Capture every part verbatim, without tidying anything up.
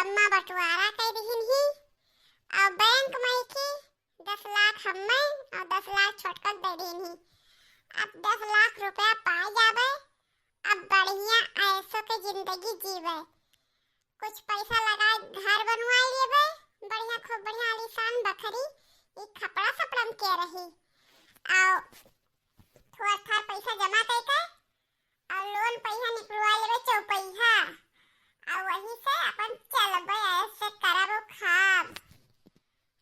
अम्मा बंटवारा कइ दिहिन ही, अउ बैंक मइँ की दस लाख हम्मे अउ दस लाख छोटका के दइ दिहिन ही। अब दस लाख रुपया पाइ जाबे, अब बढ़िया ऐसो के जिंदगी जीबे। कुछ पैसा लगाइ घर बनवाइ लेबे, बढ़िया, खूब बढ़िया आलीशान बखरी, ई खपड़ा सपड़ा में के रही। अउ थोड़ा थार पैसा जमा कइ के अउ लोन पैसा निकलवाइ लेबे चौपैया, अउ वही से अपन चलबे, ऐसे करब खाब,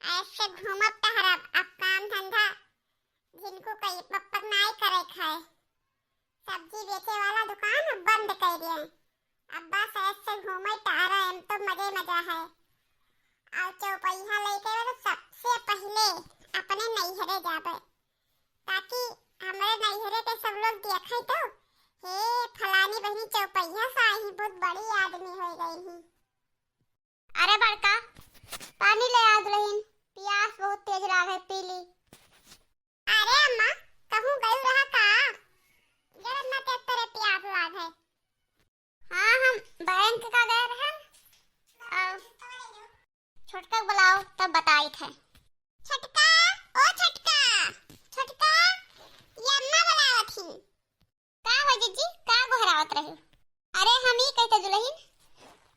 ऐसे घूमब टहरब। अब काम धंधा जिनको कई पप्पक नाई करे खाए, सब्जी बेचे वाला दुकान अब बंद कइ दिए। अब बस ऐसे घूमे टहरे, एम तो मजे मजा है। अउ चौपैया लइके तो सबसे पहिले अपने नैहरे जाबे, ताकि हमरे नैहरे के सब लोग देखे तो, "हे फलानी बहिनी चौपैया से आई ही, बहुत बड़ी आदमी होइ गइ ही।" अरे बड़का, पानी ले आ दुलहिन, पियास बहुत तेज लाग है, पी ली। अरे अम्मा, कहूँ गयू रहा का? जब इतना तेज तोरे पियास लाग है। हाँ, हम बैंक का गए रहे। आ, छोटका के बुलाओ, तब बताइत है। छोटका, ओ छोटका, छोटका, ये अम्मा बुलावत ही। का हो जिज्जी, का गोहरावत रहे? अरे हम ई कहते दुलहिन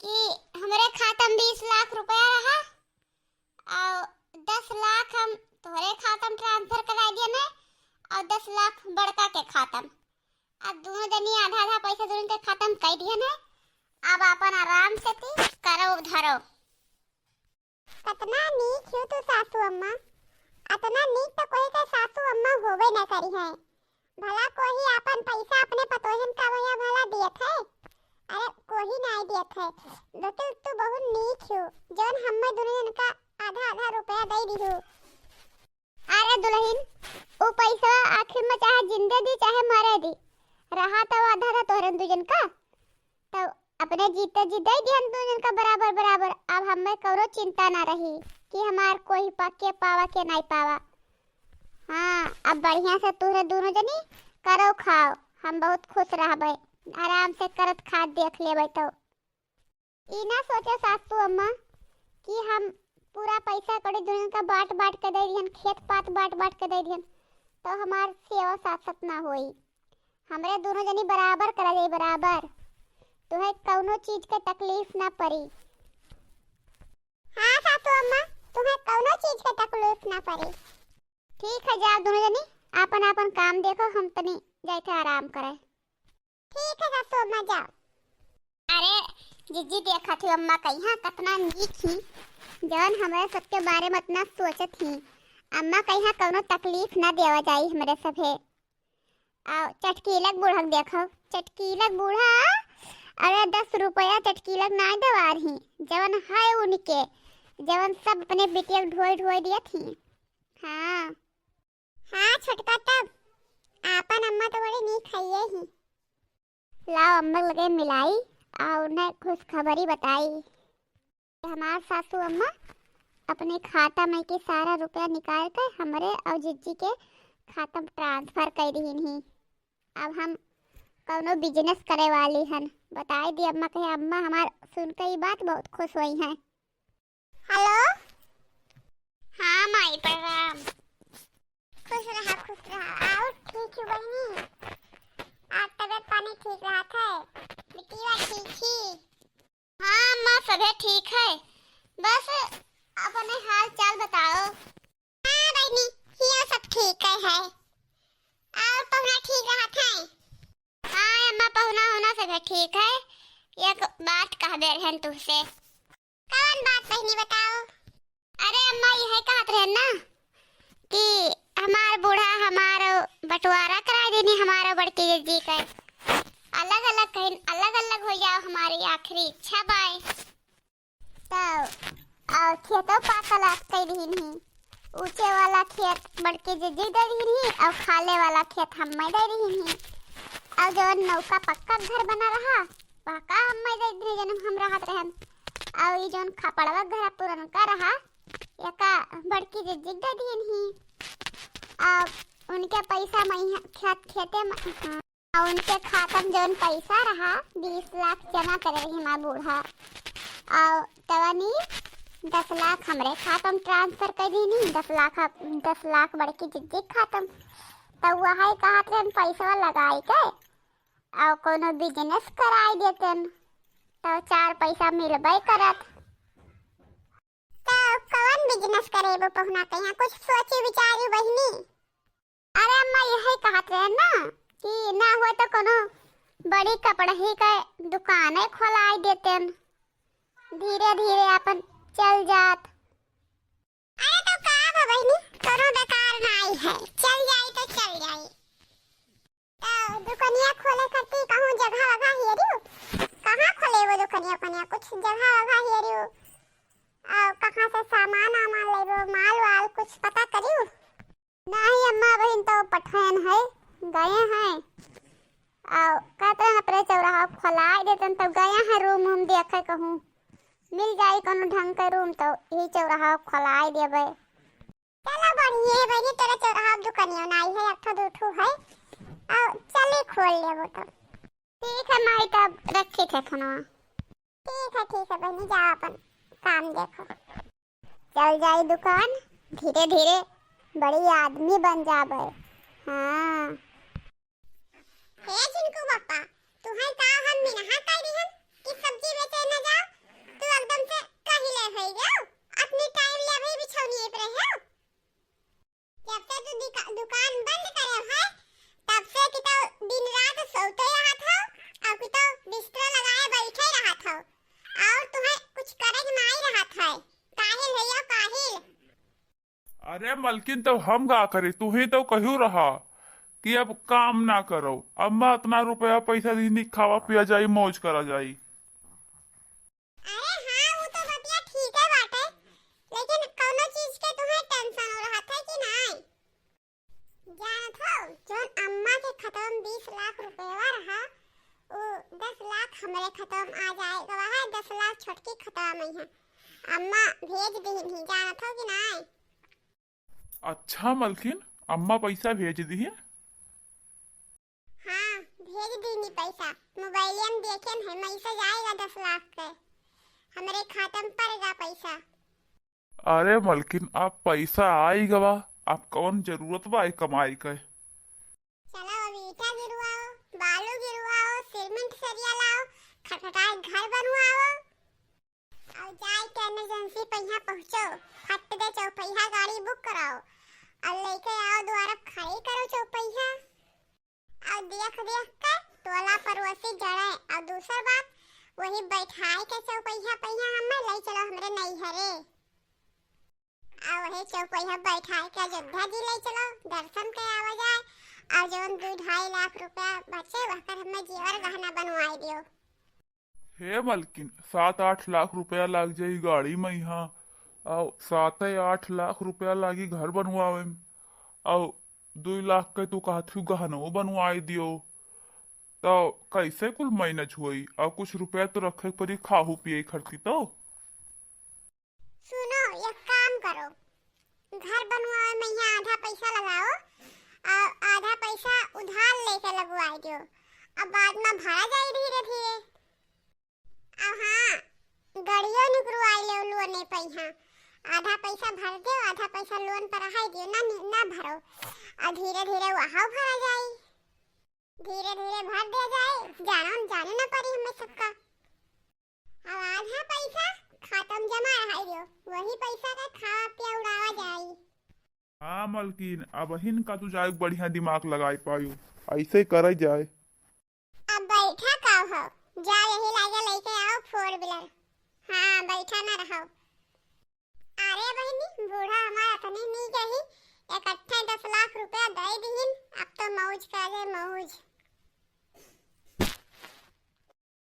कि हमरे खाता में बीस लाख रुपया रहा, अउ दस लाख हम तोहरे खाता में transfer कराइ दिहन है, अउ दस लाख बड़का के खाता में। अब दुनो जनी आधा आधा पैसा दुनो के खाता में कइ दिहन है। अब आपन आराम से ती करो धरो। कतना नीक हो तू सासू अम्मा, अतना नीक तो कोई के सासू अम्मा होबे न करी है। भला कोई आपन पैसा अपने पतोहिन का भैया भला दियत है? अरे कोई नाई दियत है। लेकिन तू बहुत नीक हो, जौन हम्मे दुनो जन का आधा आधा रुपया दइ दिहू। अरे दुलहिन, उ पैसा आखिर में चाहे जिंदे दी चाहे मरे दी, रहा तो आधा आधा तोहरन दुजन का। तो अपने जीते जी दइ दिहन दुजन का बराबर बराबर। अब हमें कउनो चिंता ना रही कि हमार कोई पा-, के पावा के नाई पावा। हाँ, अब बढ़िया से तुहरे दुनो जनी करो खाओ, हम बहुत खुश रहबे, आराम से करत खात देख लेबे। तो ई ना सोचो सासू अम्मा कि हम पूरा पैसा कौड़ी दुनो का बाँट बाँट के दइ दिहन, खेत पात बाँट बाँट के दइ दिहन, तो हमार सेवा सासत ना होई। हमरे दुनो जनी बराबर करा जाई, बराबर। तुहें कउनो चीज के तकलीफ ना परी। हाँ सासू अम्मा, तुहें कउनो चीज के तकलीफ ना परी। ठीक है, जाओ दुनो जनी आपन आपन काम देखो, हम तनी जाइत है आराम करे। ठीक है सासू अम्मा, जाओ। अरे जिज्जी, देखत ही अम्मा कइहाँ कतना नीक ही, जौन हमरे सबके बारे में अतना सोचत ही। अम्मा कइहाँ कउनो तकलीफ ना देवा जाई हमरे सभे। अउ चटकीलक बूढ़ा के देखो, चटकीलक बूढ़ा, अरे दस रुपया चटकीलक नाई देवा रही, जवन है उनके, जवन सब अपने बिटिया के ढोई ढोई दियत ही। हाँ। हाँ छोटका, तब आपन अम्मा तो बड़ी नीक हइये ही। लाओ अम्मा लगे मिलाई अउ उन्हें खुशखबरी बताई। हमार सासू अम्मा अपने खाता में के सारा रुपया निकाल के हमरे अउ जिज्जी के खाता में transfer कइ दिहिन ही। अब हम कउनो business करे वाली हन। बताई दी अम्मा, कहे अम्मा हमार सुन के ई बात बहुत खुश होई हैं। हेलो। हाँ माई, प्रणाम। खुश रहा, खुश रहा। अउर ठीक ही बहिनी? अउर तबियत पानी ठीक रहत है? बिटिया ठीक ही? हाँ अम्मा, सभे ठीक है, बस अपने हाल चाल बताओ। हाँ बहिनी, हियाँ सब ठीक है, है। अउर पहुना ठीक रहत है? हाँ अम्मा, पहुना होना सभे ठीक है। एक बात कहबे रहन तुहसे। कवन बात बहिनी, बताओ। अरे अम्मा, यह कहत रहन ना कि हमार बूढ़ा हमार बंटवारा करा देनी, हमार बड़की जिज्जी के। अलग अलग कहीं, अलग अलग होइ जाओ, हमारी आखिरी इच्छा बाय। तब अउर खेतो पात तलाश कइ दिहिन ही। ऊँचे वाला खेत बड़की जिज्जी दइ दिहिन ही अउर खाले वाला खेत हम्मे दइ दिहिन ही। अउर जवन नौका पक्का घर बना रहा, पक्का हम्मे दइ दिहिन, जवन हम रहत रहन। अउर ई जवन खपड़वा घर पुरनका रहा, एका बड़की जिज्जी दइ दिहिन ही। अउर उनके पैसा में खेत, खेते में, हाँ। अउर उनके खाता में जवन पैसा रहा, बीस लाख जमा करे रही हमार बूढ़ा। और तवनी दस लाख हमरे खाता में transfer कर दीनी, दस लाख, दस लाख बड़की जिज्जी के खाता में। तो वही कहत रहन पैसवा लगाई के और कोनो business कराई देतन, तो चार पैसा मिलबे करत। तो कौन business करेबो पहुना के यहाँ, कुछ सोची विचारी बहिनी? अरे अम्मा, यही कहत रहे ना कि ना हो तो कोनो बड़ी कपड़ही के दुकाने खोलाई देतन, धीरे धीरे अपन चल जात। अरे तो का बा बहिनी, कोनो बेकार नाई है, चल जाई तो चल जाई। तो दुकनिया खोले खातिर कहूँ जगह वगह हेरियो? कहाँ खोले वो दुकनिया उकनिया? कुछ जगह वगह हेरियो? और कहाँ से सामान वामान लेबो, माल वाल कुछ पता करियो? नहीं अम्मा, बहिन तो पठायन है, गए हैं। और कहते हैं अपने चौराहा खोलाई देतन, तब गए हैं room वूम देखे कहूँ मिल जाई कोनो ढंग के room, तो यही चौराहा खोलाई देबे। चलो बढ़िया है बहिनी, तेरा चौराहा दुकनिया नाई है, एक ठो दू ठो है, और चली खोल लेबो तो। ठीक है माई, तब रखी थे फोनवा। ठीक है, ठीक है बहिनी, जाओ अपन काम देखो। चल जाई दुकान धीरे धीरे, बड़ी आदमी बन जाबे। हाँ। हे झिनकू बापा, तुहैं का हम मिनहा कह दिहन कि सब्जी बेचे न जाओ? तू एकदम से कहिले होई गयो, अपनी time ले अभी बिछौनी पे रहे हो। जब से तू दिका-, दुकान बंद करे है, तब से कि तो दिन रात सोते रहत हो, और कि तो बिस्तरा लगाए बैठे रहत हो, और तुहैं कुछ करे के नाई रहत है। काहिल है यो, काहिल। अरे मलकिन, तब हम का करी? तुही तो कहू रहा कि अब काम ना करो। अम्मा अतना रुपया पैसा दीनी, खावा पिया जाई, मौज करा जाई। अरे हाँ, वो तो बतिया ठीक है बाटे, लेकिन कौनो चीज के तुहैं tension हो रहत है कि नाई? जानत हो, जौन अम्मा के खतवा में बीस लाख रुपया रहा, उ दस लाख हमरे खतवा में आ जाए गवा है, दस लाख छोटकी खतवा में है। अम्मा भेज दिहिन ही, जानत हो कि नाई? अच्छा मलकिन, अम्मा पैसा भेज दिहिन? हाँ, भेज दीनी पैसा। मोबाइलिया में देखेन है, message आएगा दस लाख के। हमरे खाता में पड़ेगा पैसा। अरे मलकिन, अब पैसा आई गवा, अब कौन जरूरत बा ई कमाई के? चलो, अब ईटा गिरवाओ, बालू गिरवाओ, सीमेंट सरिया लाओ, खटखटाए घर बनवाओ। और जाए के emergency पहिया पहुँचो, फट दे चौपहिया गाड़ी book कराओ, और लेके आओ द्वारा खड़ी करो चौपहिया। और देख देख के टोला पड़ोसी जड़े, और दूसर बात, वही बैठाए के चौपहिया पहिया हमें ले चलो हमरे नैहरे। आ वही चौपहिया बैठाए के अयोध्या जी ले चलो, दर्शन के आवा जाए। आ जौन दू ढाई लाख रुपया बचे, वहकर हमें जेवर गहना बनवाए दियो। हे मलकिन, सात आठ लाख रुपया लाग जाई गाड़ी में यहाँ, और सात आठ लाख रुपया लागी घर बनवावे में, और दुई लाख के तू कहत हूँ गहनो बनवाए दियो, तो कैसे कुल manage होई? और कुछ रुपया तो रखे के पड़ी खाहू पिए खर्ची तो। सुनो, एक काम करो, घर बनवावे में यहाँ आधा पैसा लगाओ और आधा पैसा उधार लेके लगवाई दियो, अब बाद में भरा जाई धीरे धीरे। और हाँ, गाड़ियों निकरवाई ले लोने पे यहाँ, आधा पैसा भर दो, आधा पैसा लोन पर रहाई दियो, ना नि-, ना भरो, और धीरे धीरे वहाँ भरा जाई। धीरे धीरे भर दे जाए, जानो न जाने न पड़ी हमें सबका। अब आधा पैसा खाता में जमा रहाई दियो, वही पैसा का खा पिया उड़ावा जाई। हाँ मलकिन, अब हिन का तू जाए बढ़िया दिमाग लगाई पायो, ऐसे करे जाए। अब बैठा का हो, जाओ यही लागे लेके आओ four wheeler। हाँ, बैठा ना रहो। अरे बहिनी, बूढ़ा हमार अतनी नीक ही, इकट्ठे दस लाख रुपया दे दीहिन, अब तो मौज कर ले, मौज।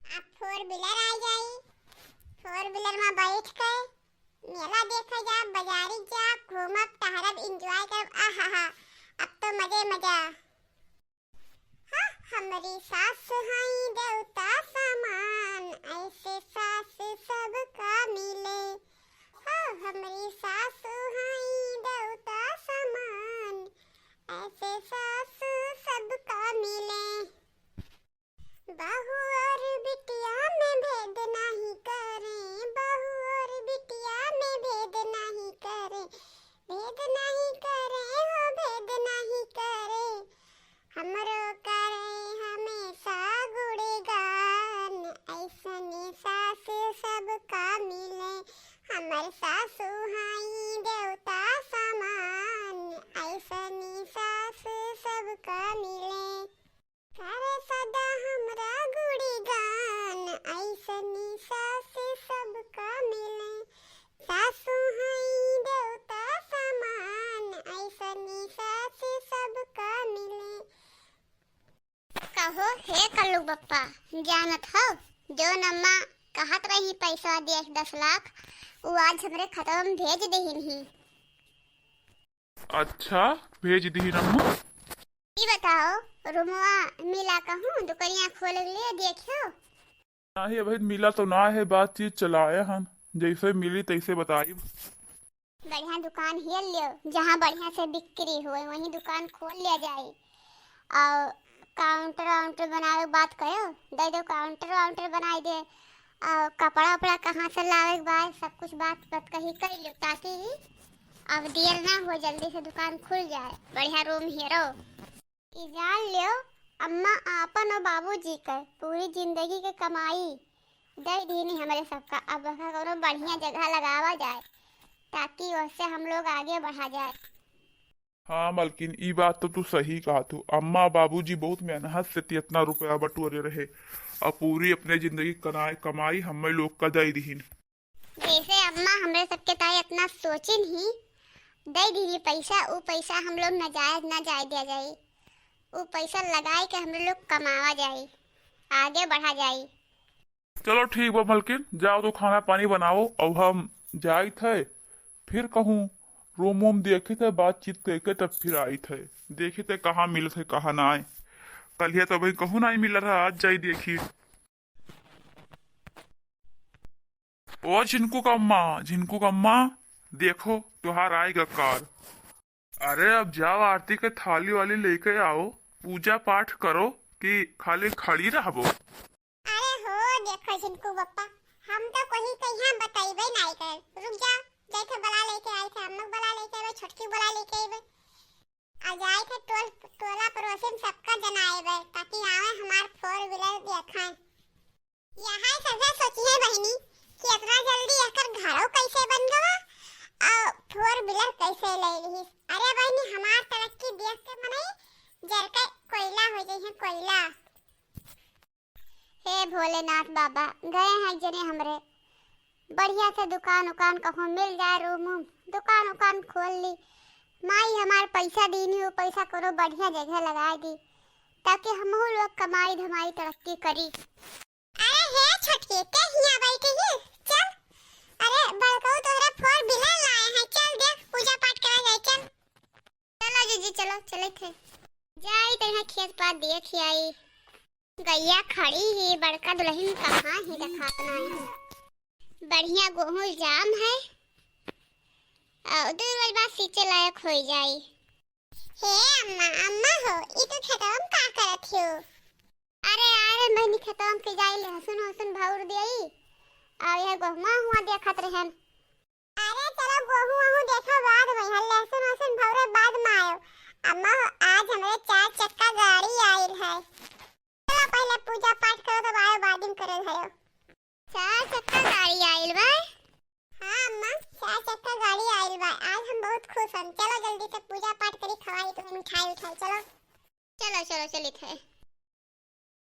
अब four wheeler आ जाई, four wheeler में बैठ के मेला देखे जा, बाजारी जा, घूमब, टहरब, enjoy करब, आहा हा, अब तो मजे मजा। हाँ, हमरी सास हाई देवता समान, ऐसे सास सबका मिले। हाँ, हमरी सास हाई देवता समान, ऐसे सास सबका मिले। बहू और बिटिया में भेद नाही करें, सबका मिले। सासु हई देवता समान, ऐसनी सास सबका मिले। कहो हे कल्लू बप्पा, जानत हौ, जौन अम्मा कहत रही पैसा दिए दस लाख, उ आज हमरे खतवा में भेज देहिन ही। अच्छा, भेज दिहिन अम्मा। ई बताओ, रूमवा मिला कहूँ, दुकनिया खोल ले देखियो। नाही, अभी मिला तो ना है, बातचीत चलाए हन, जैसे मिली तैसे बताइब। बढ़िया दुकान हेर लियो, जहाँ बढ़िया से बिक्री होए, वहीं दुकान खोल लिया जाए। और काउंटर वाउंटर बनावे के बात करो, दे दो काउंटर वाउंटर बनाई दे। और कपड़ा उपड़ा कहाँ से लावे के बा, सब कुछ बात बात कही कर लियो, ताकि अब देर ना हो, जल्दी से दुकान खुल जाए, बढ़िया रूम हेरो। ई जान लियो, अम्मा आपन और बाबूजी के पूरी जिंदगी के कमाई दे दीनी हमरे सबका। अब ओका कौनो बढ़िया जगह लगावा जाए, ताकि ओसे हम लोग आगे बढ़ा जाए। हाँ मलकिन, ई बात तो तू सही कहत हू। अम्मा बाबूजी बहुत मेहनत से इतना रुपया बटोरे रहे और पूरी अपने जिंदगी कनाए, कमाई हमें लोग का दे दीहिन। जैसे अम्मा हमरे सबके ताई इतना सोचिन ही, दे दीनी पैसा, उ पैसा हम लोग नाजायज ना जाए दिया जाए, उ पैसा लगाए के हम लोग कमावा जाए, आगे बढ़ा जाए। चलो ठीक बा मलकिन, जाओ तो खाना पानी बनाओ, अब हम जाइत है, फिर कहूँ रूम वूम देखित है, बातचीत करके तब फिर आइत है, देखित है कहाँ मिलत है कहाँ ना आए। कलिया तो भाई कहूँ ना मिल रहा, आज जाई देखी। ओ झिनकू का अम्मा, झिनकू का अम्मा, देखो तुहार आएगा कार। अरे अब जाओ आरती के थाली वाली लेके आओ, पूजा पाठ करो कि खाली खड़ी रहबो। अरे हो देखो झिनकू बप्पा, हम तो कोई कहिया बतइबे नाई कर। रुक जा, जाइके बला लेके आई थे, हम लोग बला लेके आइबे, छोटकी बला लेके आइबे। आ जाई थे टोल, टोला पड़ोसिन सबका जनाइबे, ताकि आवे हमार four wheeler देखें। यहाँ सबसे सोचिए बहिनी कि इतना जल्दी एकर घरो कैसे बन गवा और four wheeler कैसे ले लिहिस। अरे बहिनी, हमार तरक्की देख के मनई जर के कोयला हो जाइए, कोयला। हे भोलेनाथ बाबा, गए हैं जने हमरे, बढ़िया से दुकान उकान कहूँ मिल जाए, रूम वूम, दुकान उकान खोल ली। माई हमार पैसा दीनी, वो पैसा कोनो बढ़िया जगह लगाए दी, ताकि हमहू लोग कमाई धमाई तरक्की करी। अरे हे छोटकी, के हियाँ बैठी ही? चल, अरे बड़कऊ तोहरे four wheeler लाए हैं, चल दे पूजा पाठ करा जाए, चल। चलो जीजी, चलो, चले थे। जाई तइहाँ खेत पात देख आई। गैया खड़ी ही, बड़का दुलहिन कहाँ ही देखात नाई। बढ़िया गोहूँ जाम है, और दू रोज बाद सींचे लायक होई जाई। हे अम्मा, अम्मा हो, ई तू खेतवा में का करत हो? अरे, अरे, बहिनी, खेतवा में के जाई, लहसुन वहसुन भौर देई, और यह गोहुआ हुआ देखत रहन। अरे, चलो, गोहूँ वोहूँ देखो बाद में, हम लहसुन वहसुन भौरे बाद में आयो। अम्मा हो, आज हमरे चार चक्का गाड़ी आइल है। चलो, पहले पूजा पाठ करो, तब आयो, बाद में करे भयो। चार चक्का गाड़ी आइल बा? हाँ अम्मा, चार चक्का गाड़ी आइल बा। आज हम बहुत खुश हन। चलो जल्दी से पूजा पाठ करी, खवाई तुम्हें मिठाई उठाई। चलो। चलो, चलो, चलित है।